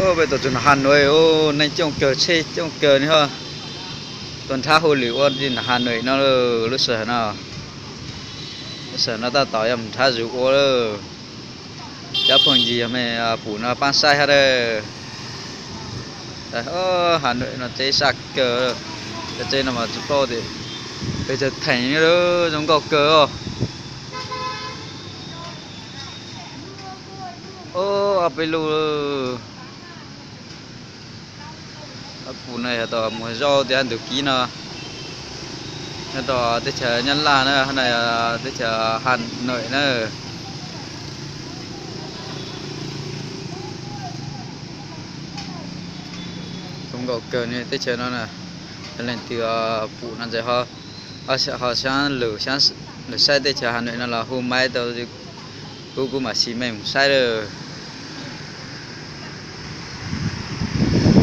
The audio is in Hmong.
Peb tuaj txog nram Hà Nội, neeg coob kawg, tsheb coob kawg ne ho. Tuaj nrhab hauj lwm ua tim nram Hà Nội no lawm lub sij hawm no. Lub sij hawm no tab tom yog mus nrhab zus ua lawm. Cov phooj ywg yog me pum no pab saib hab lawm. Hà Nội no tsev saj kawg, cov tsev no mas tsis paub tias pes tsawg theem li, zoo nkauj kawg os. Ob peb lub pum no yog tom muag zaub tias ntug kib no, nyob rau teb chaws Nyab Laj na, no yog teb chaws Hà Nội na. Zoo nkauj kawg ne teb chaws no na. Yog leej twg pum no ntxawm ho, ho saib lwm, lwm saib teb chaws Hà Nội no los hu maiv tau, kuv kuv mam sim meej mus saib lawm.